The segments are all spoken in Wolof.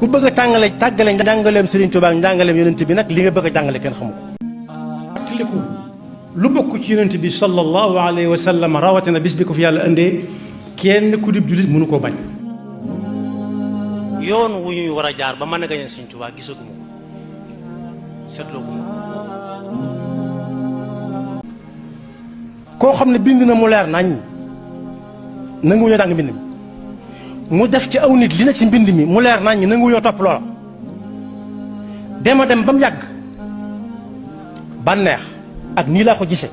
ku bëgg a tàggale njàngaleem Serigne Touba ak njàngaleem yonent bi nag li nga bëgg a jàngale kenn xamu ko. fàttaliku lu bokk ci yonent bi sallallahu alayhi wa sallam rawatina bis bi ko fi yàlla indee kenn ku dib jullit mënu koo bañ. yoon wu ñuy war a jaar ba mën a gañe Serigne Touba gisaguma ko seetlooguma ko. koo xam ne bind na mu leer nañ nanguwuñoo jàng mbind mi mu def ci aw nit li na ci mbind mi mu leer nañ nanguwuñoo topp loola dema dem ba mu yàgg bànneex ak nii laa ko gisee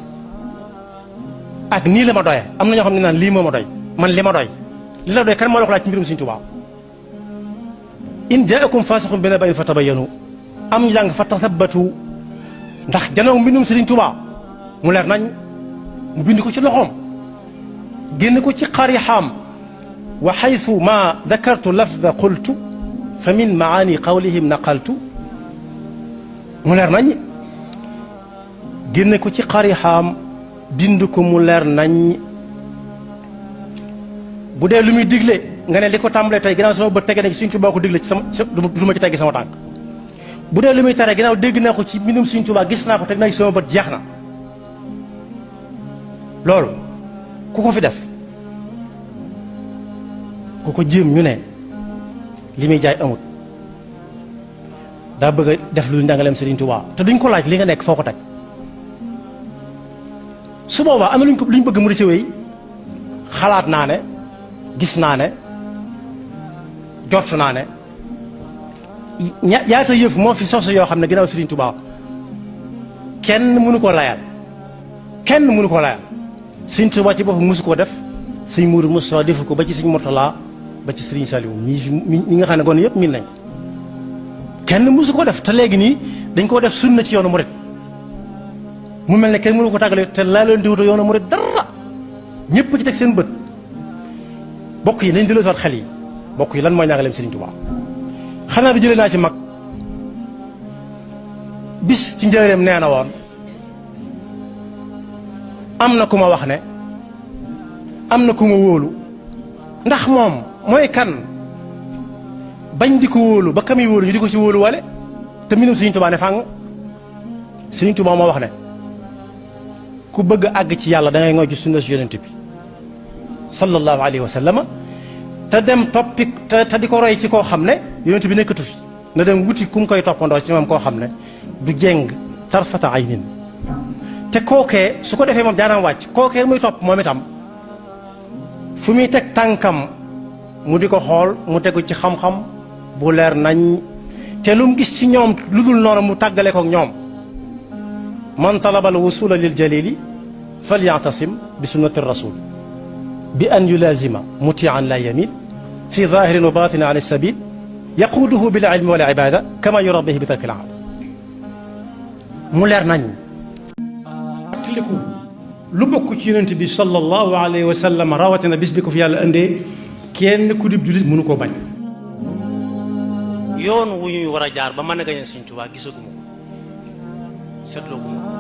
ak nii la ma doyee am na ñoo xam ne naan lii moo ma doy man li ma doy li la doy kan moo la ko laaj ci mbirum Sëriñ Tuubaa in jaakum faasiqun bi naba'in fatabayyanu am ñu jàng fa tasabbatu ndax janoo mbindum Sëriñ Tuubaa mu leer nañ mu bind ko ci loxoom génn ko ci xarixaam wa xaysu ma dakartu lafda qultu fa min maani qawlihim naqaltu mu leer nañ génn ko ci xarixaam bind ko mu leer nañ bu dee lu muy digle nga ne li ko tàmbalee tey ginnaaw sama bët tege na ci Sëriñ Tuubaa ko digle ci sama du ma ci teggi sama tànk bu dee lu muy tere ginnaaw dégg naa ko ci mbindum Sëriñ Tuubaa gis naa ko teg naa ci sama bët jeex na loolu ku ko fi def ku ko jéem ñu ne li muy jaay amut daa bëgg a def lu njàngaleem Sëriñ Tuubaa te duñ ko laaj li nga nekk foo ko teg su boobaa am na luñ bëgg mu di ci wéy xalaat naa ne gis naa ne jort naa ne yaata yëf moo fi sos yoo xam ne ginnaaw Sëriñ Tuubaa kenn mënu koo layal kenn mënu koo layal Sëriñ Tuubaa ci boppam mosu koo def sëñ Mourou Moussa defu ko ba ci sëñ Mourtala ba ci Sëriñ Saliou ñi nga xam ne gone yëpp miin nañ ko kenn mosu koo def te léegi nii dañ koo def sunna ci yoonu murit mu mel ne kenn mënu ko tàggale te laa leen di wuta yoonu murit dara ñëpp ci teg seen bët bokk yi nañ delloo si waat xel yi bokk yi lan mooy njàngaleem Sëriñ Tuubaa xanaa du jëlee naa ci mag bis ci njëreem nee na woon am na ku ma wax ne am na ku ma wóolu ndax moom mooy kan bañ di ko wóolu ba kami wóolu ñu di ko ci wóolu wale te mbindum Sëriñ Tuubaa ne fàng Sëriñ Tuubaa moo wax ne ku bëgg a àgg ci yàlla da ngay ngooy ci sunna si yonent bi sallallahu alayhi wa sallam te dem toppi te di ko roy ci koo xam ne yonent bi nekkatu fi na dem wuti ku mu koy toppandoo ci moom koo xam ne du jeng tarfata aynin te kookee su ko defee moom jaanam wàcc kookee muy topp moom itam fu muy teg tànkam mu di ko xool mu tegu ci xam-xam bu leer nañ te lu mu gis ci ñoom lu dul noonu mu tàggale ko ak ñoom man talaba al wusula lil jalili falyatasim bi sunnati rasul bi an yulazima mutian la yamil fi zahirin wa batinin an sabil yaquduhu bil ilmi wal ibada kama yurabbihi bi tarki al aada mu leer nañ fàttaliku lu bokk ci yonent bi sallallahu alayhi wa sallam rawatina bis bi ko fi yàlla indee kenn ku dib jullit mënu koo bañ. yoon wu ñuy war a jaar ba mën a gañe Sëriñ Tuubaa gisaguma ko seetlooguma ko